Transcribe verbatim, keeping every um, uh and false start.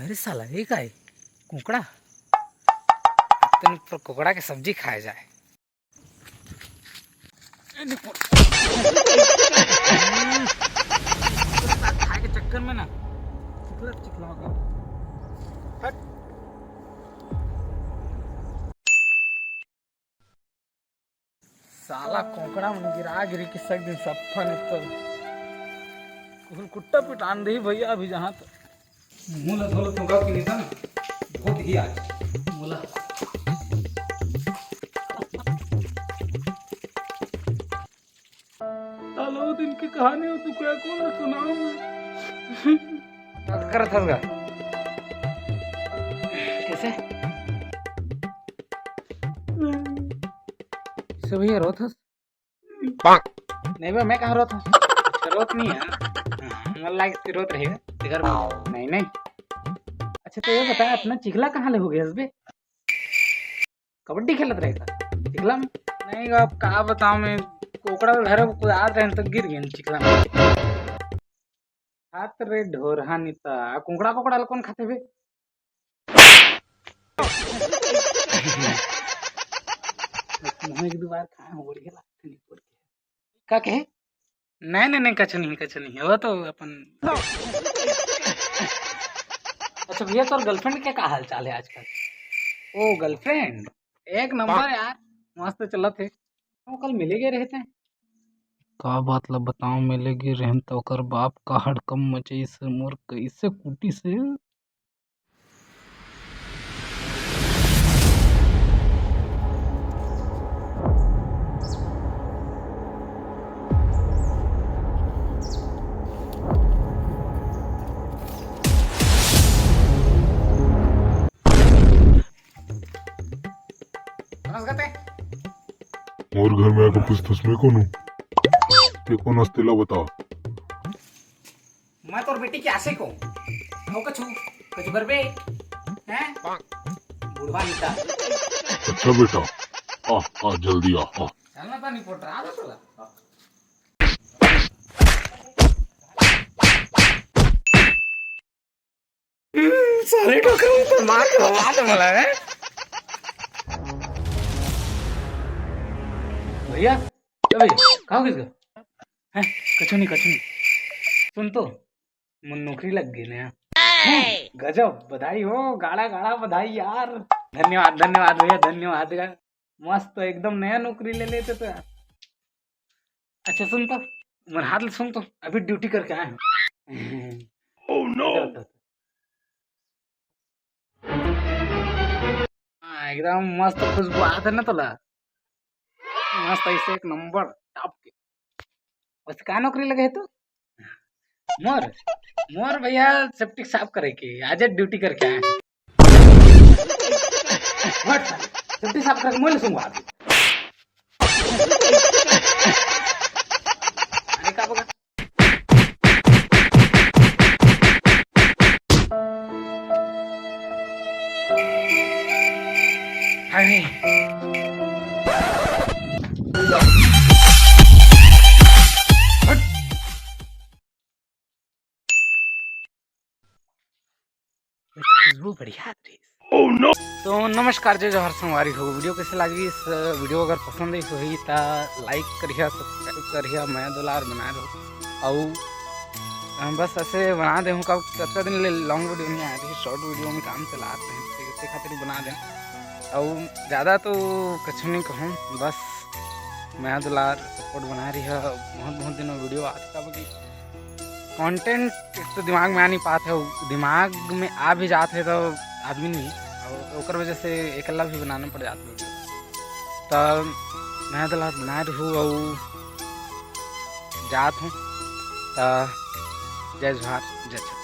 अरे साला, ये का है? कुकड़ा? तन पर कुकड़ा के सब्जी खाए जाए। ए, निपोर। खाए के चक्कर में ना चिखला चिखला हो गया। हट। साला कोंकड़ा मन गिरा गिरी के सक दिन सफा निकल। कुल कुट्टा पिटान दही भैया अभी जहाँ तो। मुंह ला धो ला तोका के नितन बहुत ही आज। बोला। साला वो दिन की कहानी हो तो क्या कौन सुनाऊं मैं? बात करत हस गा? कैसे? से भैया रोत हस? नहीं बा, मैं कहाँ रोत हूँ? रोत नहीं है। हाँ, मन लागे कि रोत रही है। तेकर नहीं, नहीं। अच्छा, तो ये बता, अपना चिखला कहाँ ले हो गया बे? कबड्डी खेलत रहे का चिखला में? नहीं, अब का बताऊँ मैं, कोकड़ा के घर कुदात रहे तो गिर गए चिखला में। हाथ रे ढोरहा निता, कुकड़ा, कुकड़ा ल कौन खाते बे? मुँह एक दो बार खाए हो, बढ़िया लगता नहीं पड़ के। का कहे? नहीं, नहीं, नहीं, कछु नहीं, कछु नहीं, वो तो अपन। अच्छा भैया, तोर girlfriend के का हाल चाल है आजकल? ओ, girlfriend एक नंबर यार, मस्त चलत है। वो कल मिले गए रहते हैं। का बात ला बताऊं, मिले गे रहेन त ओकर बाप का हड़कम मचइस, मोर कइसे कूटिस। समझ गए? मोर घर में आके पूछथस, मैं कौन हूँ? ते कौन हस तेला बता। मैं तोर बेटी के आशिक हूँ। हो कछु, कछु करबे? हैं? बुढ़वा निता। अच्छा बेटा, आ, आ, जल्दी आ, आ। चलना तो नहीं पड़ रहा था तोला। हम्म, साले डोकरा, तो मार के भगा दे मला, हैं? भैया, ए भैया, कहाँ गिस गा? हैं? कछु नहीं, कछु नहीं। सुन तो, मोर नौकरी लग गई ना। हैं? गजब, बधाई हो, गाड़ा गाड़ा बधाई यार। धन्यवाद, धन्यवाद भैया, धन्यवाद यार। मस्त, एकदम नया नौकरी ले लेते तो यार। अच्छा सुन तो, मोर हाथ ले सुन तो, अभी duty करके आए हैं। Oh no! हाँ, एकदम मस्त खुशबू आत है ना तोला, मस्त ऐसे एक नंबर top के। बस का नौकरी लगे है तू? मोर, मोर भैया septic साफ करे के, आज duty करके आए हैं। हट साले, septic साफ करके मोल सुंगवा दे। अरे का बगा? हाय रे। हट। खुशबू बढ़िया आ रही है। Oh no! तो नमस्कार, जय जोहार संगवारी हो। वीडियो कैसे लगी? इस वीडियो अगर पसंद आई होही त like करिहा, subscribe करिहा, मया दुलार बनाए रहो। अउ हम बस ऐसे बना दे हूँ, कब कतका दिन ले long video नहीं आए रही, short video में काम चलात रहे, ते खातिर बना दे। अउ ज़्यादा तो कछु नहीं कहूँ, बस मया दुलार support बनाए रही है। बहुत बहुत दिन में वीडियो आत का बगी content तो दिमाग में आ नहीं पात है, दिमाग में आ भी जात है तो आदमी नहीं, और ओकर वजह से एकला भी बनाना पड़ जात है। तो मया दुलार बनाए रहू और जात हूँ। तो जय जोहार, जय छत्तीसगढ़।